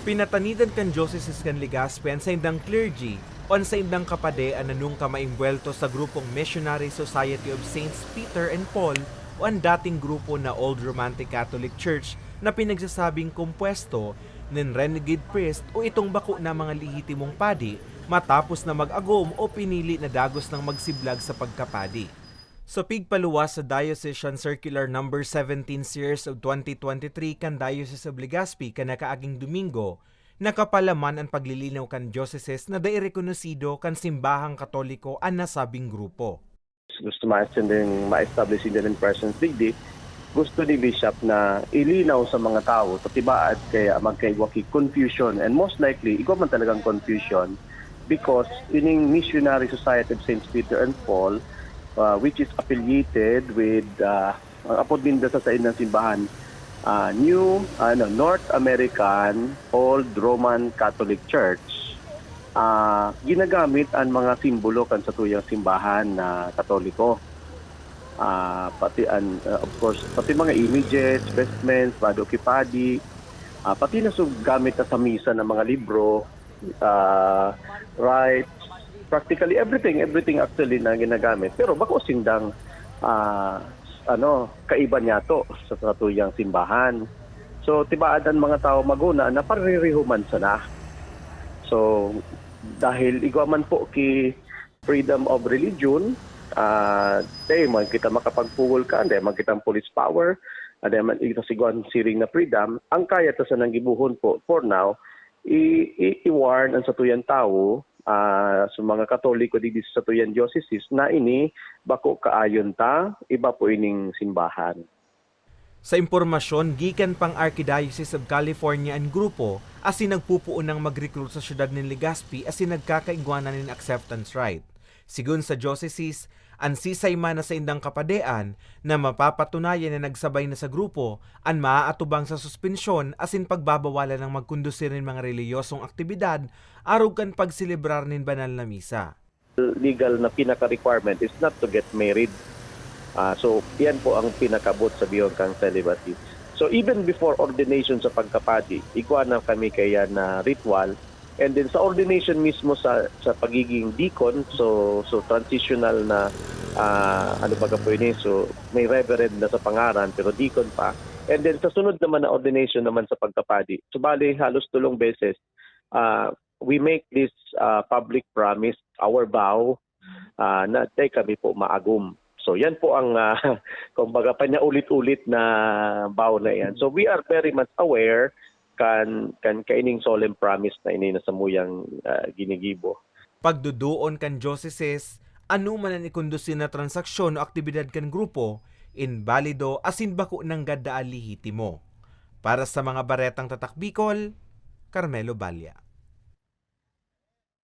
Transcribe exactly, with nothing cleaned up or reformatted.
Pinatanidan kan Diocese kan Legazpi an saindang clergy o an saindang kapade an nanungka maimbwelto sa grupong Missionary Society of Saints Peter and Paul o an dating grupo na Old Romantic Catholic Church na pinagsasabing kompuesto nin renegade priest o itong bako na mga lehitimong padi matapos na mag-agom o pinili na dagos nang magsiblag sa pagkapadi. Sa pigpaluwas sa Diocesan Circular Number seventeen Series of twenty twenty-three kan Diocese of Legazpi kan nakaaging Domingo, nakapalaman an paglilinaw kan diocese na dai rekonosido kan simbahang Katoliko an nasabing grupo. Gusto ma-send din, ma-establish din in presence digdi. Gusto ni Bishop na ilinaw sa mga tawo sa tibaad kaya magkaigwa ki confusion, and most likely igwa man talagang confusion because ining Missionary Society of Saints Peter and Paul, uh, which is affiliated with uh, ang apod ninda sa saindang simbahan, uh, New ano North American Old Roman Catholic Church. Uh, ginagamit ang mga simbolo kan satuyang simbahan na Katoliko. Uh, pati an uh, of course pati mga images, vestments, bado ki padi, uh, pati na gamit na sa misa ng mga libro, uh, rites, practically everything, everything actually na ginagamit. Pero bako sindang uh, ano, kaiba niyato sa satuyang simbahan. So tibaad ang mga tawo maguna na paririho man sana. So dahil igwa man po ki freedom of religion, uh, dai man kita makapagpugol kan, dai man kitang police power, uh, dai man kita sigwan siring na freedom. Ang kaya ta sanang gibohon po for now, i-warn ang satuyang tawo, uh, sa mga Katoliko digdi sa satuyang diocese na ini bako kaayon ta, iba po ining simbahan. Sa impormasyon, gikan pang Archdiocese of California an grupo asin nagpupuon nang mag-recruit sa syudad nin Legazpi asin nagkakaigwa na nin acceptance rite. Sigon sa diocese, an sisay man na saindang kapadean na mapapatunayan na nagsabay na sa grupo an maaatubang sa suspensyon asin pagbabawalan nang magkondusir nin mga relihiyosong aktibidad arog kan pagselebrar nin banal na misa. Legal na pinaka-requirement is not to get married. Uh, so, yan po ang pinakabot sa biyong kang celibacy. So, even before ordination sa pagkapadi, igwa na kami kaya na ritual. And then sa ordination mismo sa sa pagiging deacon, so so transitional na uh, ano baga po ini, so may reverend na sa pangaran pero deacon pa. And then sa sunod naman na ordination naman sa pagkapadi, subali halos tulong beses, uh, we make this uh, public promise, our vow, uh, na dai kami po maagom. So yan po ang uh, kumbaga panyaulit-ulit na vow na yan. So we are very much aware kan kan kaining solemn promise na ini na samuyang uh, ginigibo. Pagduduon kan diocese, ano man an ikondusir na transaksyon o aktibidad kan grupo, inbalido asin bako nanggad daa lehitimo. Para sa mga baretang tatak Bicol, Carmelo Balla.